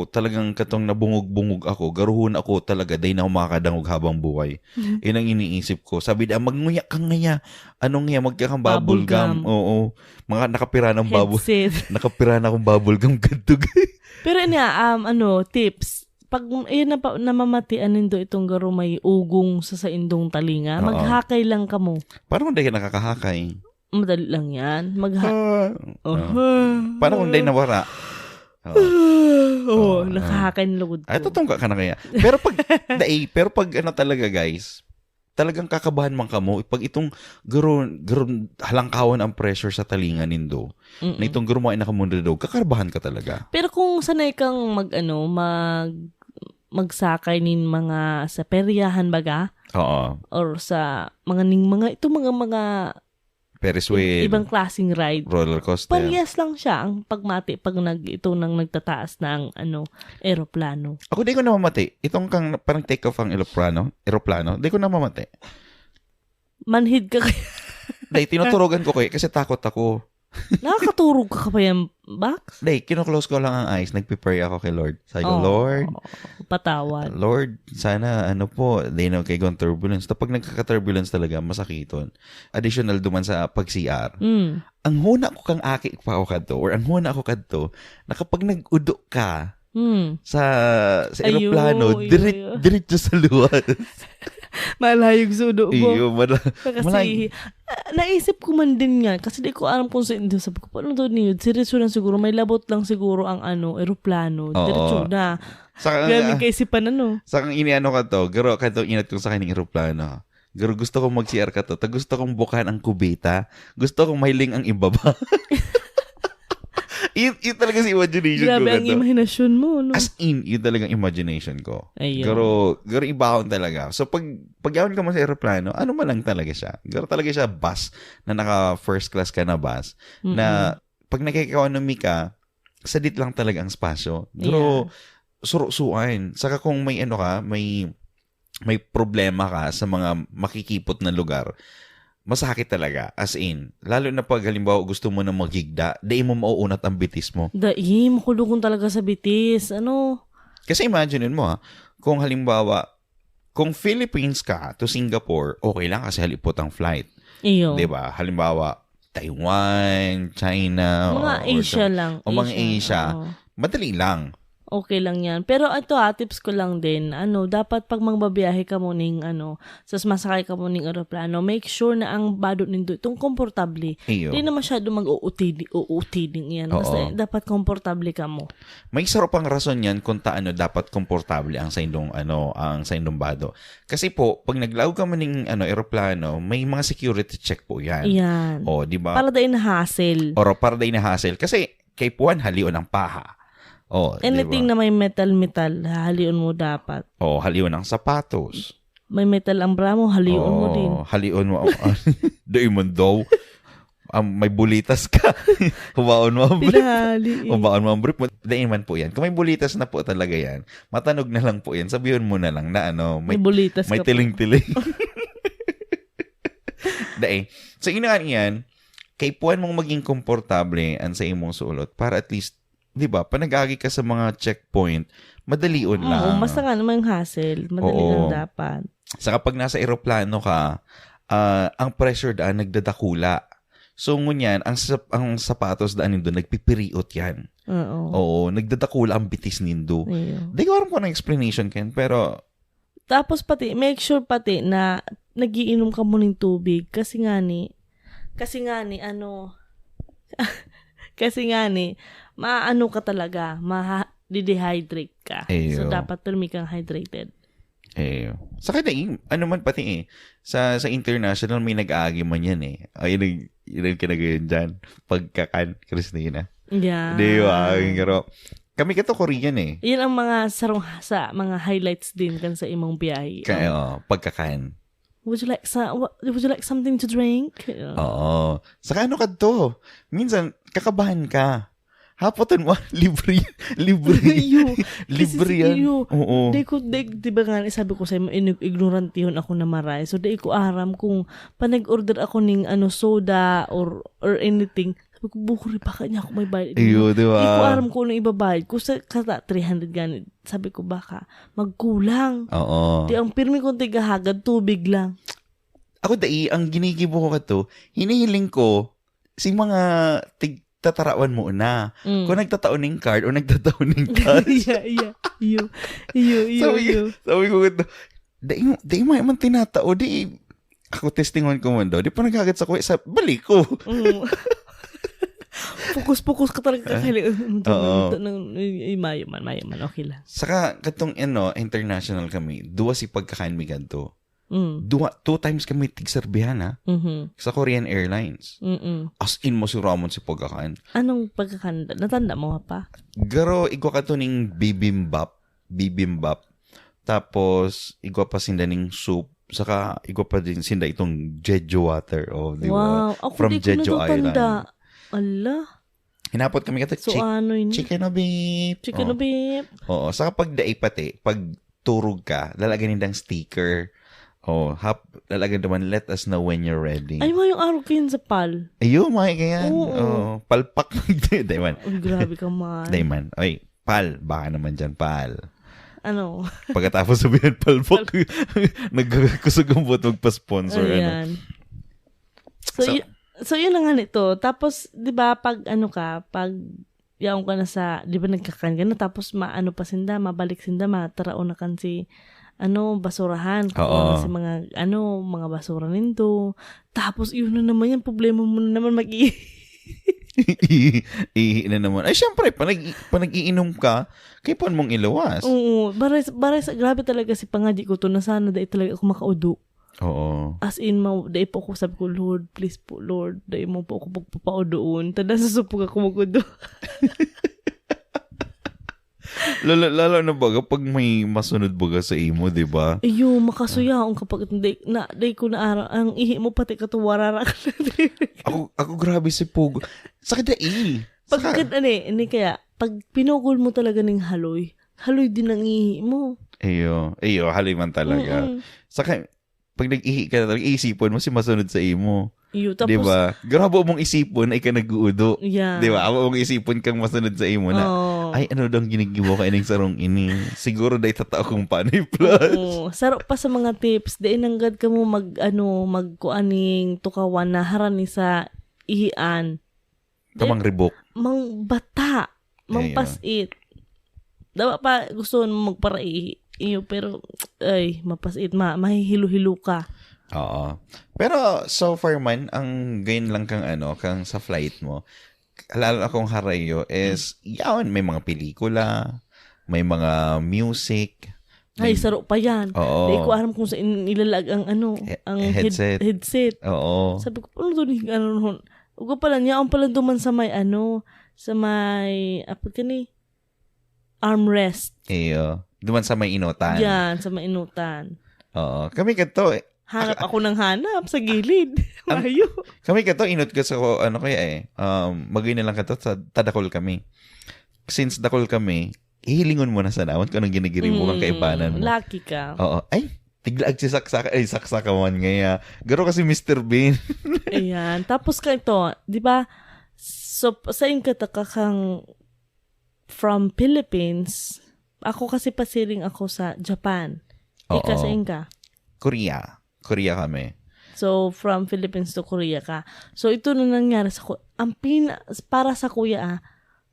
talagang katong nabungog-bungog ako, garuhon ako talaga, dai na ako makakadangog habang buhay. Yun ang iniisip ko. Sabi na, "Magnguya ka ngaya. Anong ngaya? Magka kang bubble Bubble gum." gum. Oo. Mga nakapira ng bubble. Headset. Nakapira na akong bubble gum kadtug. Pero niya, um, ano, tips. Pag, ayun na pa, namamatian nindo itong garo may ugong sa saindong talinga, Oo. Maghakay lang kamo. Paano kung dai ka nakakahakay? Madali lang yan. Magha- Ah, Oh. ah. Paano kung dai nawara? Oo. Oo, Ah, nakahakay na lugod ko. Ay, tutungka ka na kaya. Pero pag, dai, pero pag ano talaga, guys, talagang kakabahan man kamo, pag itong garo, garo, halangkawan ang pressure sa talinga nindo, Mm-mm. na itong garo mo ay nakamundadog, kakabahan ka talaga. Pero kung sanay kang mag, ano, mag, magsakay nin mga sa peryahan baga, Oo. or sa mga ning mga, itong mga, mga Ferris wheel. ibang klaseng ride, Roller coaster. Parehas lang siya ang pagmati pag nag, ito nang nagtataas na ang, ano, eroplano. Ako, di ko namamati. Itong kang parang take off ang eroplano, eroplano, di ko namamati. Manhid ka kaya. Dahil tinuturugan ko ko eh, kasi takot ako. Nakakaturog ka pa yan, Bax? Dahil, kino-close ko lang ang eyes, nagpe-pray ako kay Lord. Sabi ko, Oh, "Lord, patawad. Lord, sana ano po, di na kayo turbulence." Tapos pag nagkaka-turbulence talaga, masakiton. Additional duman sa pag-C R. Mm. Ang huna ko kang aki pa ako kadto, or ang huna ko kadto, na kapag nag-udo ka Mm. sa, sa Ayo, eroplano, ayo, dirit, ayo. diretso sa luwas. Malayog sudo mo. Iyo, mala, Kasi, ah, naisip ko man din nga, kasi di ko alam kung saan, sabi ko, "Paano daw niyo? Seryoso lang siguro, may labot lang siguro ang, ano, eroplano." Oo. Diretso na. Saka, Grabe kay si Panano. Saka ang iniano ka to, garo ka to, inat kong sa kanyang eroplano. Garo, gusto kong mag-C R ka to. Ta gusto kong bukahan ang kubeta. Gusto kong mahiling ang ibaba. Yun, yun talaga si imagination Grabe ko ang ka to. Imahinasyon mo, no? As in, yun talagang imagination ko. Ayun. Garo, garo ibahon talaga. So, pag, pag yaon ka mo sa eroplano, ano man lang talaga siya. Garo talaga siya bus na naka first class ka na bus. Mm-mm. Na pag nag-economy ka, sadit lang talaga ang espasyo. Garo, Yeah. surusuan. Saka kung may ano ka, may, may problema ka sa mga makikipot na lugar, masakit talaga. As in, lalo na pag halimbawa gusto mo na maghigda, di mo mauunat ang bitis mo. Dai, makulog talaga sa bitis. Ano? Kasi imagine mo ha, kung halimbawa, kung Philippines ka to Singapore, okay lang kasi halipot ang flight. Iyo. Di ba? Halimbawa, Taiwan, China, Mga or, or Asia sa- lang. o mga Asia. Oo. Madali lang. Okay lang yan. Pero ito ah, tips ko lang din, ano, dapat pag magbabiyahe ka mo ning, ano, sa masakay ka mo ning aeroplano, make sure na ang bado nindo itong komportable. Iyo. Di na masyado mag-uutidi, uutiding yan. Oo. Basta dapat komportable ka mo. May sarong pang rason yan kung taano dapat komportable ang saindong, ano, ang saindong bado. Kasi po, pag naglaog ka man ning, ano, eroplano, may mga security check po yan. Yan. O, di ba? Para dai na hassle. Or para dai na hassle. Kasi, kay puwan, halion ang paha. O, di ba? Anything na may metal-metal, hahalion mo dapat. O, halion ang sapatos. May metal ang bra mo, halion mo Oo, din. Halion mo. Dai man daw. Ang may bulitas ka. Hubaon mo ang brief. Pinahali eh. Hubaon mo ang brief mo. Dai man po yan. Kung may bulitas na po talaga yan, matanog na lang po yan. Sabihin mo na lang na ano, May may, bulitas may ka po. tiling-tiling. Dai. So, yun nga yan, kay puwan mong maging komportable ang sa imong sulot para at least, di ba, panagagi ka sa mga checkpoint, madalion lang. Oo, basta nga naman hassle. Madali Oo. lang dapat. Sa kapag nasa eroplano ka, ah, ang pressure daan nagdadakula. So, ngunyan, ang, sap- ang sapatos daan nindo, nagpipiriot yan. Oo. Oo, nagdadakula ang bitis nindo. Ayun. Di ko alam kung anong explanation, Ken, pero Tapos pati, make sure pati na nagiinom ka mo ng tubig. Kasi nga ni, kasi nga ni, ano, kasi nga ni, maano ka talaga, maha, dehydrate ka. Ayun. So, dapat permi kang hydrated. Eh, sa kanya, ano man pati eh, sa, sa international may nag-aagi man yan eh. Ay, yun ang, yun ang kinagayon dyan. Pagkakan, Christina. Yeah. Di ba? Ang garo. Kami kato Korean eh. Yan ang mga sarong sa mga highlights din kan sa imong biyahe. Kaya, oh, pagkakan. "Would you like sa- what- would you like something to drink?" Yeah. Oo. Saka ano ka to? Minsan, kakabahan ka. Hapoton mo, libre, libre. Iyo. Libre Kasi yan. iyo. Oo. Di ko, di, di ba nga, sabi ko sa'yo, ino- ignorante yun ako na maray. So, di ko aram kung panag-order ako ning ano, soda or or anything. Sabi ko, "Bukuri, baka niya ako may bayad." Iyo, di Di ko ba? aram kung ano ibabay ko sa kata three hundred ganit. Sabi ko, "Baka magkulang." Oo. Di ang pirmi kong tigahagad, tubig lang. Ako, dai, ang ginigibo ko kato, hinihiling ko, si mga tig tatarawan mo na. Mm. Kung nagtatao ning card o nagtatao ning cash. Iya, iya. Iyo, iyo, iyo, Sabi, iyo. Sabi ko, "Dai, dai mo man tinatao, di, ako testingon ko man daw, di pa naghagat sa kuya, sa balik ko." Mm. Pukus-pukus ka talaga Ah, kakali. Um, oo. Nang, ay, ay, mayo man, mayo man. Okay lang. Saka, katong ano, international kami, duwa si pagkakain mi ganito. Mm. Duwa, two times kami tigserbihan, ha? Mhm. Sa Korean Airlines. Mm-mm. As in, masuraman si pagkakain. Anong pagkakanda? Natanda mo pa? Garo, igwa ka to ning bibimbap. Bibimbap. Tapos, igwa pa sinda ning soup. Saka, igwa pa din sinda itong Jeju water. Oh, di ba? Wow. Ako From di ko Jeju natutanda. Island. Ala. Hinapot kami kata, So, "Chick- ano yun? chicken o beef?" Chicken Oh. o beef? Oo, saka pag dai pati, pag turog ka, lalagyan nindang sticker. Oh, hap, lalagyan naman, "Let us know when you're ready." Ay, mayong araw kayo sa pal. Ayun, mga ganyan. Oo. Oo, palpak. Dai man. Uy, grabe ka man. Dai man. Oy, pal, baka naman dyan, pal. Ano? Pagkatapos sabihin, palpak, nagkakusog ang buot magpa-sponsor. Ano? Ayan. So, So- y- so, yun na nga nito. Tapos, di ba, pag ano ka, pag yaon ka na sa, di ba, nagkakan ka na, tapos maano pa sinda, mabalik sinda, matarao na kan si, ano, basurahan. Kukuha Oo. na si mga, ano, mga basura nindo. Tapos, yun na naman yan, problema mo na naman mag Ihi, ihi na naman. Ay, syempre, pag, nag, pag nag-iinom ka, kaipuhan mong iluwas. Oo, baray, baray sa, grabe talaga si pangadyi ko to na sana dai talaga ako makaudo. Oo. As in, ma, dai po ako, sabi ko, "Lord, please po, Lord, dai mo po ako pagpapaudoon. Tada sa supog ako magudo." Lalo, lalo na baga pag may masunod baga sa imo, di ba? Iyo, makasuyaon kapag hindi, na, dai ko na aram, ang ihi mo pati katuwarara ka na. Ako, ako grabe si Pugo. Saka dai. Saka, Pagkad, ano eh, hindi kaya, pag pinugol mo talaga ning haloy, haloy din ang ihi mo. Iyo, iyo, haloy man talaga. Mm-mm. Saka, pag nag-ihi ka na talaga, iisipon mo si masunod sa imo. Iyo, tapos, Di ba? Grabe mong isipon na ika nag-uudo. Yeah. Di ba? Amo mong isipon kang masunod sa imo na, Oo. "Ay, ano daw ginigibo ka ining sarong ini? Siguro dai tatao kong panay plus." Oo. Saro pa sa mga tips, dai nanggad ka mo mag, ano, magkuaning tukawan na harani sa ihian. Tamang ribok. Mang bata. Mang Ayun. Pasit. Dawa pa gusto mo magparaihi. Iyo, pero, ay, mapasit, ma, mahihilo-hilo ka. Oo. Pero so far man, ang gayon lang kang ano, kang sa flight mo, lalo akong harayo is, yaon, may mga pelikula, may mga music. Ay, may- saro pa yan. Oo. Di ko aram kung saan ilalag ang ano, He- ang headset. Head, headset. Oo. Sabi ko, ano to ni, ano, ano? Ugo pala niya, ang pala duman sa may ano, sa may, apa ka ni? Armrest. Iyo. Duman sa may inutan. Yan, sa may inutan. Oo. Kami kadto, eh, Hanap ako ng hanap sa gilid. Ang- Mayo. Kami kadto, inot ka sa ko, ano kaya eh, um, magoy na lang kadto, sa tadakol kami. Since dakol kami, hihilingon mo na sa naman kung anong ginigiri mo kang Mm, kaibanan mo. Lucky ka. Oo. Ay, tiglaag si Saksaka, ay, Saksaka man ngaya. Garo kasi Mister Bean. Ayan. Tapos ka ito, di ba? So, sa inyo ka kang from Philippines, ako kasi pasiring ako sa Japan. Ika Oo. sa inka. Korea. Korea kami. So, from Philippines to Korea ka. So, ito na nangyari sa ko. Ang pina, para sa kuya ah,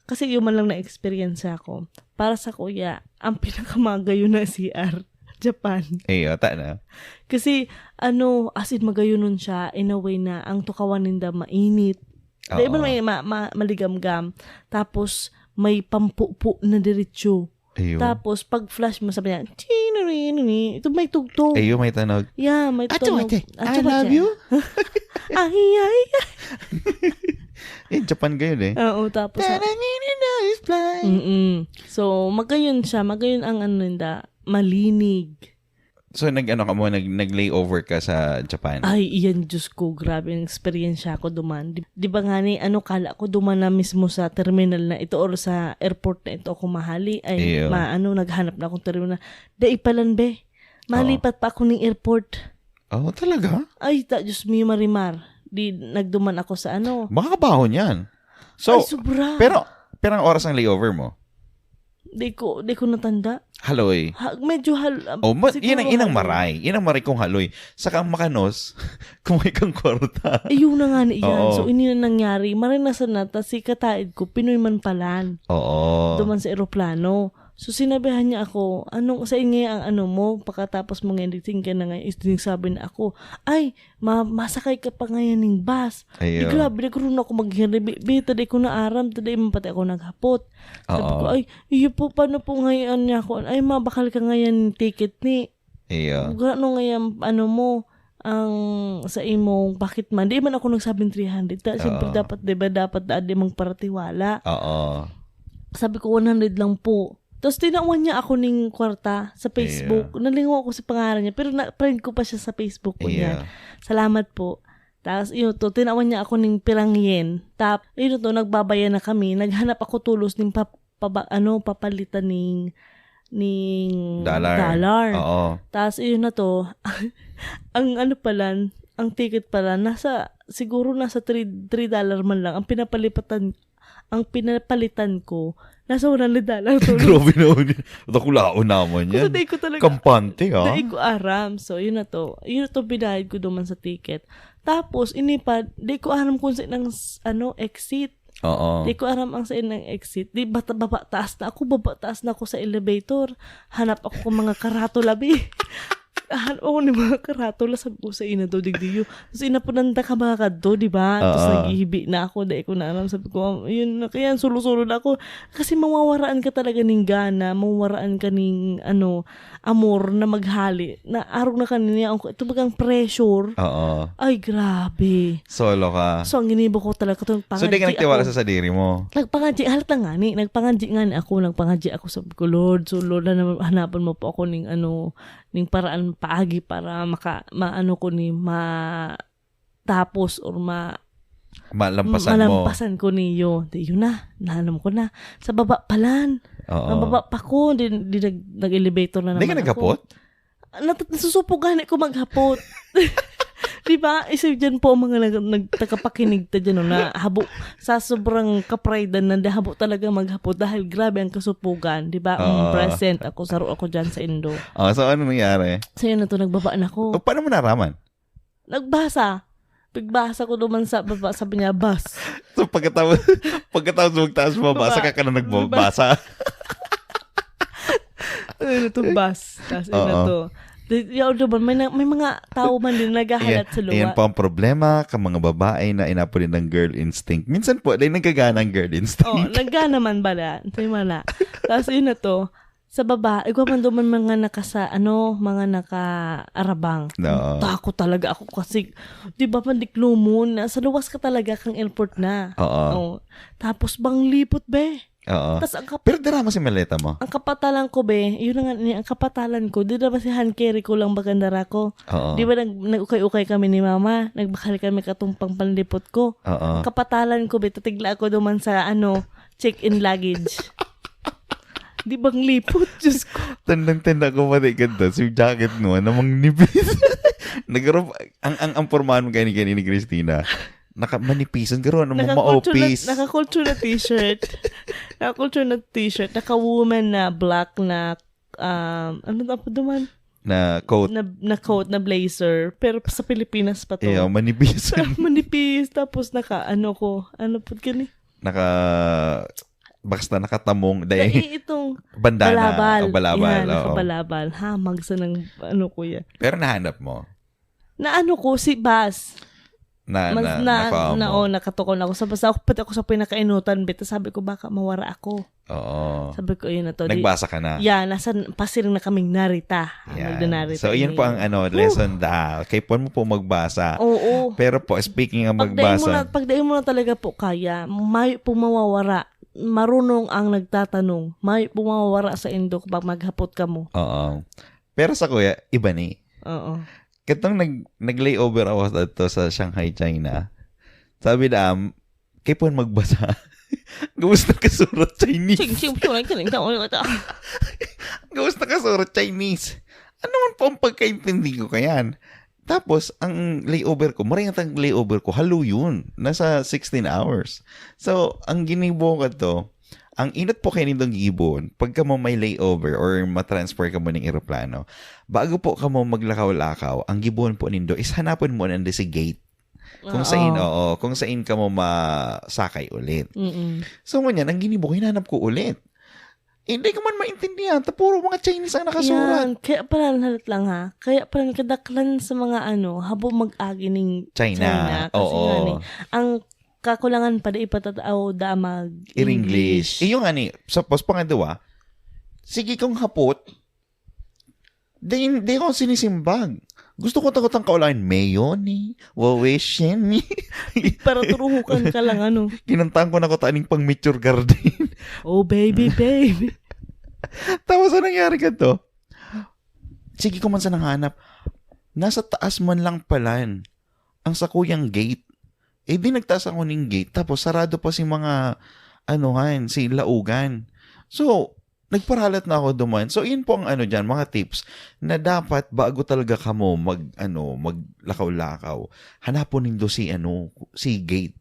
kasi yun man lang na-experience ako. Para sa kuya, ang pinakamagayon na C R, Japan. Eh, yata na. Kasi, ano, as in, magayon nun siya in a way na ang tukawan ninda mainit. Dahil Oo. may ma, ma, maligamgam. Tapos, may pampupo na diretso. Ayun. Tapos, pag flash mo, sabi niya, "Chinirinini." Ito may tugtog. Ayun, may tanog. Yeah, may Ato, tunog. ate, I Ato, love ate. You. Ay, ay, ay. Eh, Japan kayo eh. Oo, tapos, ah, Tanangin in the sky. Mm-mm. So, magayon siya. Magayon ang ano ninda. Malinig. So, nag-ano ka mo, nag-, nag-layover ka sa Japan? Ay, iyan, Diyos ko, grabe ang eksperyensya ko duman. Di, di ba nga ni, ano, kala ko duman na mismo sa terminal na ito or sa airport na ito ako mahali. Ay, Iyo. ma-, ano, naghanap na akong terminal. Dai palan, be. Oo. Malipat pa ako ng airport. Oh, talaga? Ay, ta, Diyos mio, Marimar. Di, nagduman ako sa ano. Makakabaho niyan. So, Ay, sobra. pero, pirang oras ang layover mo? Di ko, di ko natanda. Haloy. Ha, medyo hal-, um, Oh, ma-, siguro yan ang, yan ang haloy. maray. Yan ang maray kong haloy. Saka ang makanos, kumuha kang kwarta. Eh, yun na nga ni iyan. Oo. So, ini na nangyari. Maranasan na, tas si kataid ko, Pinoy man palan. Oo. Duman sa eroplano. So, sinabihan niya ako, "Anong, sa ingay ang ano mo, pagkatapos mo ngayon, dating ka na ngayon, is sabi na ako, 'Ay, ma-, masakay ka pa ngayon ng bus.'" Iyo. Di grabe, nagkaroon ako maghiribi. Bi, taday ko naaram, taday man pati ako naghapot. Sabi Oo. ko, "Ay, iyo po, paano po ngayon niya ako? Ay, mabakal ka ngayon ng ticket ni." Iyo. Gano ngayon, ano mo, ang sa imong bakit man. Di man ako nagsabing three hundred. Ta, siyempre, Oo. dapat, di ba, dapat daan di mong paratiwala. Oo. Sabi ko, "One hundred lang po." Tapos tinawan niya ako ning kwarta sa Facebook. Iyo. Nalingaw ako sa pangalan niya, pero na-friend ko pa siya sa Facebook ko niya. Iyo. Salamat po. Tapos yun to, tinawan niya ako ning pirang yen. Tap, yun to, nagbabayan na kami. Naghanap ako tulos ning pap-, paba-, ano, papalitan ning, ning Dollar. dollar. Oo. Tapos yun na to, ang ano pala, ang ticket pala, nasa, siguro nasa three, three dollar man lang. Ang pinapalipatan, ang pinapalitan ko, nasa one hundred dollar to. Grabe naman yun. Dakulaon naman yan. Kasi di ko talaga, Kampante, ha? di ko aram. So, yun na to. Yun na to, binayad ko duman sa ticket. Tapos, ini pa, di ko aram kung saan ang s-, ano, exit. Oo. Di ko aram ang saan ang exit. Di bata, baba, taas na ako, baba, taas na ako sa elevator. Hanap ako kung mga karato labi. Hanap ako ng mga karatula, sabi ko sa ina daw, "Digdi yun." Tapos inapunan ta ka mga kadto, di ba? Tapos Oo. naghihibi na ako, dai ko na alam. Sabi ko, "Yun na, kaya sulo-sulo na ako." Kasi mawawaraan ka talaga ning gana, mawawaraan ka ning, ano, amor na maghali. Na arog na kanina, ang, ito bagang pressure. Oo. Ay, grabe. Solo ka. So, ang ginibo ko talaga, ito, So, di ka nagpangadji nagtiwala ako. sa sadiri mo? Nagpangadji, halata nga ni, nagpangadji nga ni ako, nagpangadji ako, sabi ko, "Lord, so, Lord, hana-, hanapan mo po ako ning, ano, ning paraan paagi para maka-, maano ko ni, ma-, tapos or ma-, Malampasan mo. malampasan ko niyo." Di, yun na, nahanam ko na. Sa baba palan. Oo. Ang baba pa ko, di, di nag-, nag-elevator na Di ka naman ako. naghapot? Nat-, nasusupo gani ko maghapot. Di ba? Isa dyan po ang mga nag-, nag-, tagapakinig ta dyan, no, na habo, sa sobrang kapraydan na habo talaga maghapot dahil grabe ang kasupugan, di ba? Ang Oo. present ako, saro ako dyan sa indo. Oh, so ano nangyari? So yun na to, nagbaba na ako. O, paano mo naraman? Nagbasa. Pagbasa ko duman sa baba, sabi niya, "Bus." So, pagkatapos, pagkatapos magtaas mo, Baba. basa ka, ka na nagbabasa. Ano to, bus? Tas ano Oo. to? Di, yaw duman, may na, may mga tao man din naghahalat Ayan, sa luwa. ayan po ang problema ka mga babae na inapo din ng girl instinct. Minsan po, dahil nagkagana ang girl instinct. Oh, nagana man bala. Ito yung wala. Tas yun na to. Sa baba, igwa man duman mga nakasa-, ano, mga nakaarabang. Oo. Takot talaga ako kasi, di ba, pandiklomon, nasa luwas ka talaga kang airport na. Oo. Oh. Tapos bang lipot, be? Oo. Tas ang kap- Pero dara mo si maleta mo? Ang kapatalan ko, be, yun na nga, ni-, ang kapatalan ko, di na ba si hand carry ko lang bagandara ko? Oo. Di ba nag-, nag-ukay-ukay kami ni mama? Nagbakal kami katong pangpanlipot ko. Oo. Ang kapatalan ko, be, tatigla ako duman sa, ano, check-in luggage. Di bang lipot? Diyos ko. Tandang-tanda ko pati ganito, si jacket mo, namang nipis. Nagro-, ang, ang, ang pormahan mo gani, gani ni Christina. Naka-, manipisan, garo, ano mo, Naka-culture na, maopis. naka-culture na t-shirt. Naka-culture na t-shirt. Naka-woman na black na, um, ano na po duman? Na coat. Na, na coat, na blazer. Pero sa Pilipinas pa to. Iyo, manipisan. Manipis. Tapos naka, ano ko, ano po gani? Naka, basta nakatamong, Dai dai, itong bandana, balabal. ang balabal, Yan, oo. nakabalabal. Hamag sa nang, ano ko yan. Pero nahanap mo? Na ano ko, si Bas. Na, Mas na, na, nakuha na, mo? oh, nakatukon ako. Sa, basta ako, pati ako sa pinakainutan, bet. Sabi ko, "Baka mawara ako." Oo. Sabi ko, "Ayun na to." Di, Nagbasa ka na? yeah, nasa pasiring na kaming Narita. Ah, Yan. nagda-Narita So, yun po ang, ngayon. ano, Whew! lesson da. Kaipuhan mo po magbasa. Oo. Pero po, speaking ng Pag dai mo magbasa. na, pag dai mo na talaga po kaya, mayo pong mawawara. Marunong ang nagtatanong. Mayo pong mawawara sa indo kapag maghapot ka mo. Oo. Pero sa kuya, iba ni. Oo. Katong nag, nag-layover ako dito sa Shanghai, China. Sabi na, um, kay puwan magbasa. Gusto kasurat Chinese. Ching, ching, ching, ching, ching, ching. Gusto kasurat Chinese. Ano man po ang pagkaintindi ko kayan? Tapos, ang layover ko, maray ang layover ko, halo yun. Nasa sixteen hours. So, ang ginibo ko to, ang inot po kayo nindong gibon, pagka mo may layover or matransfer ka mo ng eroplano, bago po ka mo maglakaw-lakaw, ang gibon po nindo is hanapon mo ng si gate. Kung Oo. Sain, oo, kung sain ka mo masakay ulit. Mm-mm. So, ngunyan, ang ginibo ko, hinanap ko ulit. Hindi ko man maintindihan. Ta puro mga Chinese ang nakasurat. Yan. Kaya pala, halat lang ha, kaya pala kadaklan sa mga ano, habo mag-agi ning China. China. Kasi Oo. Nga ni, ang kakulangan pa, di ipatatao da mag In English. Iyo nga ni, sa pas pangadwa, sige kong hapot, di, di ako sinisimbag. Gusto ko takot ang kaulayan, Mayoni, Waweshen, Para turuhukan ka lang, ano. Kinantahan ko na ko taning pang mature garden. Oh, baby, baby. Tapos anong nangyari ka to? Sige ko man sa nanghanap. Nasa taas man lang palan ang sakuyang gate. Eh di nagtaas ako ning gate. Tapos sarado pa si mga anuhan, si laugan. So, nagparalat na ako duman. So, yun po ang ano dyan, mga tips na dapat bago talaga kamo mag, ano, maglakaw-lakaw, hanapon nindo si, ano, si gate.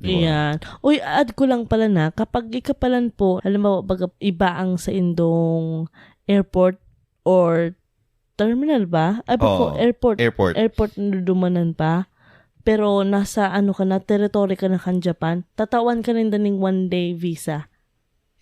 Di ba? Ayan. Uy, add ko lang pala na, kapag ikapalan po, halimbawa, baga iba ang sa indong airport or terminal ba? Ay, bako, Oo, airport. airport. Airport na dudumanan pa. Pero nasa ano ka na, territory ka na kan Japan, tatawan ka ninda ning one day visa.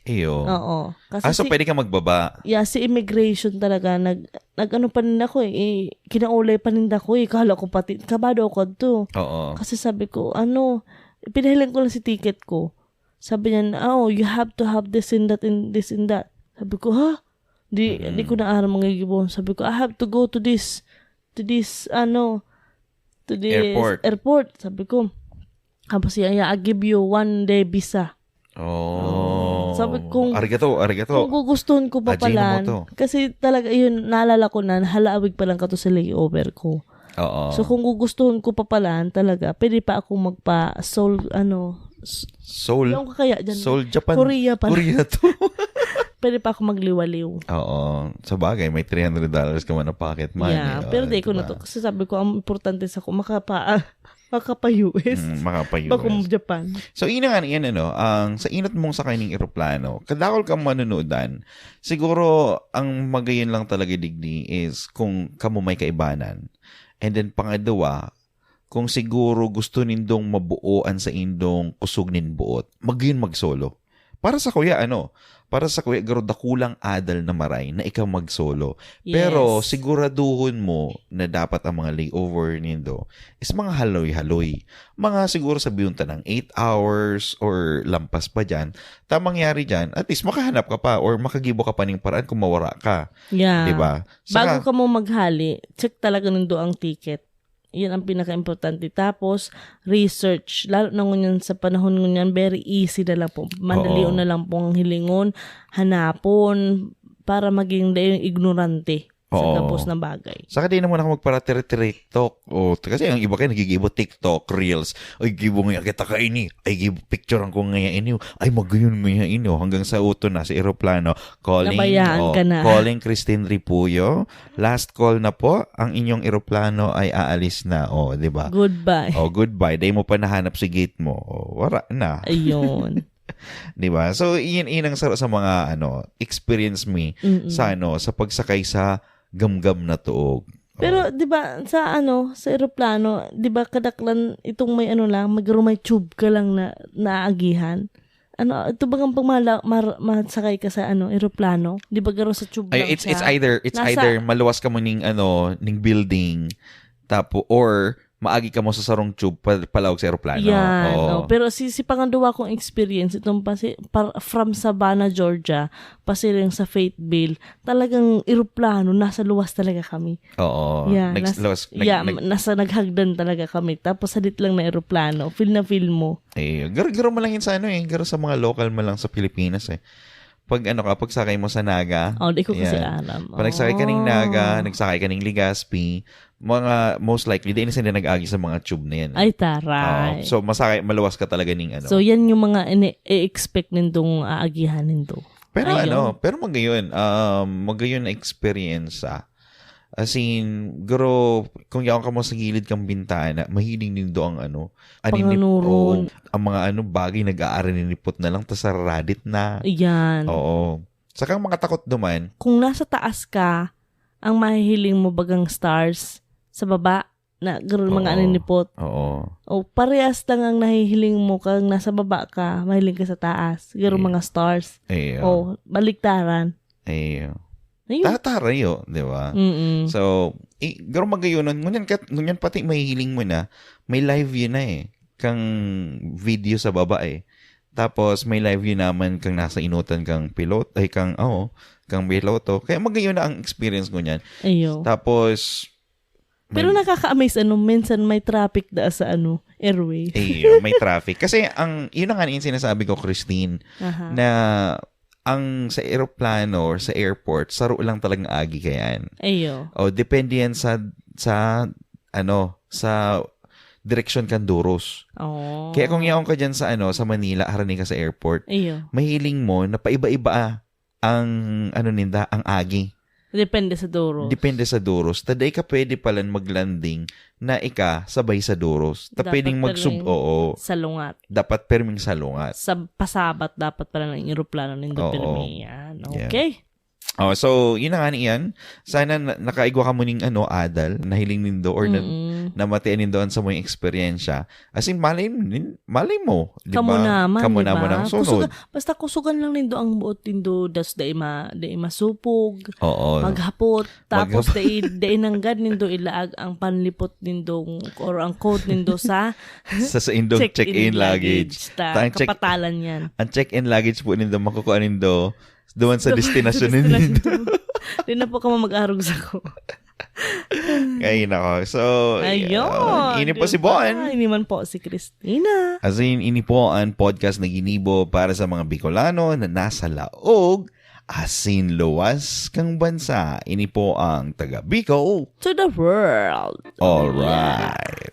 Iyo. Oo. Kasi Ah, so si, pwede ka magbaba? Yeah, si immigration talaga, nag, nag ano pa ninda ko eh, eh, kinaulay pa ninda ko eh, kala ko pati, kabado ako to. Oo. Kasi sabi ko, ano, pinahilan ko lang si ticket ko. Sabi niya, oh, you have to have this and that and this and that. Sabi ko, ha? Di, Mm. di ko na aram ang gigibon. Sabi ko, I have to go to this, to this, ano, to this Airport. airport. Sabi ko, tapos siya, yeah, I give you one day visa. Oh. Sabi kong- Arigato, arigato. Kung gugustuhin ko pa Ajinomoto. Palan, kasi talaga yun, naalala ko na, nahalaawig pa lang kato sa layover ko. Oo. So, kung gugustuhin ko pa palan talaga, pwede pa akong magpa Seoul, ano, s- Seoul. Yung kaya dyan. Seoul, Japan. Korea pala. Korea to. Pwede pa ako magliwaliw. Oo. Sa bagay, may three hundred dollars ka man na pocket money. Yeah, Oh, pero di ko diba? na to. Kasi sabi ko, ang importante sa ako, makapa, ah, makapa-U S. Mm, makapa-U S. Bako Japan. So, ina nga yan, ano, ang sa inot mong sakay ng eroplano, kadakol kang manunudan, siguro, ang magayon lang talaga digdi is kung kamo may kaibanan. And then, pangadwa, kung siguro gusto nindong mabuo an sa indong kusog nin buot, magayon mag-solo. Para sa kuya, ano, para sa kuya, garo dakulang adal na maray na ikaw mag-solo. Pero Yes. siguraduhon mo na dapat ang mga layover nindo is mga haloy-haloy. Mga siguro sabihin ta ng eight hours or lampas pa dyan. Tamang yari dyan, at least makahanap ka pa or makagibo ka pa ng paraan kung mawara ka. Yeah. Di ba? Bago Saka- ka mo maghali, check talaga nindo ang ticket. Yan ang pinaka-importante. Tapos, research. Lalo na ngunyan sa panahon ngunyan, very easy na lang po. Madali Oo. na lang pong hilingon, hanapon, para maging dayong ignorante sa Oo. gabos na bagay. Saka di naman ako magpara-TikTok. O, kasi ang iba kayo nagigibo TikTok, Reels. Ay, gibo nga kita ka ini. Ay, gibo picture ang ko nga ini. Ay, magayon nga ini. Hanggang sa uto na sa eroplano. Calling, Nabayaan oh, ka na. Calling Christine Ripuyo. Last call na po. Ang inyong eroplano ay aalis na. O, di ba? Goodbye. O, goodbye. Dahil mo pa nahanap si gate mo. O, wara na. Ayun. Di ba? So, iyan, iyan ang sa, sa mga, ano, experience me Mm-mm. sa, ano, sa pagsakay sa gamgam na tuog. Pero, di ba, sa ano, sa eroplano, di ba, kadaklan, itong may ano lang, may, may tube ka lang na naagihan? Ano, ito bang pag mala, mar, masakay ka sa ano, eroplano? Di ba, garo sa tube Ay, lang it's, siya? it's either, it's Nasa- either maluwas ka mo ning, ano, ning building, tapo, or maagi ka mo sa sarong tube pa, palaog sa eroplano. Yan, Oo. oh. Pero si, si pangadwa kong experience, itong pasi, par, from Savannah, Georgia, pasiring sa Fayetteville, talagang eroplano, nasa luwas talaga kami. Oo. Yeah, Next, nas- luwas, nag- yeah, nag- nasa naghagdan talaga kami. Tapos sadit lang na eroplano. Feel na feel mo. Eh, garo, garo mo lang yun sa ano eh. Garo sa mga local mo lang sa Pilipinas eh. pag ano ka, pagsakay mo sa Naga. Oh, di ko kasi Yan. alam. Pag nagsakay ka ning Oh. Naga, nagsakay ka ning Legazpi, mga most likely, di na sila nag-agi sa mga tube na yan. Ay, taray. Oo. So, masakay, maluwas ka talaga ning ano. So, yan yung mga ini-expect nindong aagihan nindo. Pero Ayun. ano, pero magayon, um, magayon na experience ah. As in, garo, kung yaon ka mo sa gilid kang bintana, mahiling nindo ang ano, aninip, Panganuron. Oo, ang mga ano, bagay nag-aarinipot na lang, tas sararadit na. Yan. Oo. Saka ang mga takot duman, Kung nasa taas ka, ang mahihiling mo bagang stars, sa baba, na garo mga Oo. aninipot. Oo. O parehas lang ang nahihiling mo kung nasa baba ka, mahiling ka sa taas. Garo Yeah. mga stars. Iyo. O baliktaran. Iyo. Ayun. Tatarayo, di ba? Mm-mm. So, i, garo magayonon. Ngunyan, kat, ngunyan pati mahihiling mo na, may live view na eh. Kang video sa baba eh. Tapos may live view naman kang nasa inutan kang pilot, ay kang, oh, kang piloto. Kaya magayon na ang experience ngunyan. Ayo. Tapos, Pero may- nakaka-amaze, ano, minsan may traffic da sa, ano, airway. Iyo, may traffic. Kasi ang, yun na nga yung sinasabi ko, Christine, Aha. na ang sa eroplano or sa airport, saro lang talagang agi kayan. Ayo. O, depende yan sa, sa, ano, sa direksyon kan duros. Oh. Kaya kung yaon ka dyan sa, ano, sa Manila, harani ka sa airport, Ayo. mahiling mo na paiba-iba ah, ang, ano ninda, ang agi. Depende sa duros. Depende sa duros. Taday ka pwede palan mag-landing na ika sabay sa duros. Ta Dapat pwedeng magsub, pwedeng oo. Salungat. Dapat perming salungat. Sa pasabat dapat pala ng eroplano nindo Oo. pirmi yan. Yeah. Okay. Oh, so, yun na nga niyan. Sana na, nakaigwa ka mo ning ano, adal, nahiling nindo or na, Mm-mm. namatian nindo an samong eksperyensya. As in, malay, nin- malay mo. Di Kamo ba? naman, Kamo di ba? naman ang sunod. Kusuga-, basta kusugan lang nindo ang buot nindo, das dai, ma, dai masupog, Oo. maghapot, tapos Maghap- dai, dai nanggad nindo ilaag ang panlipot nindo or ang coat nindo sa Sa, sa indong check-in luggage. Ta, Tang check- kapatalan yan. Ang check-in luggage po nindo, makukuha nindo doon sa destinasyon Sa nindo. destinasyon. Di na po ka mag-arog sa ko. Ay, nako. So, Ayun. uh, ini po di si ba? Bon. Ini man po si Christina. As in, ini po ang podcast na ginibo para sa mga Bicolano na nasa laog asin luwas kang bansa. Ini po ang taga Bicol. To the world. All right.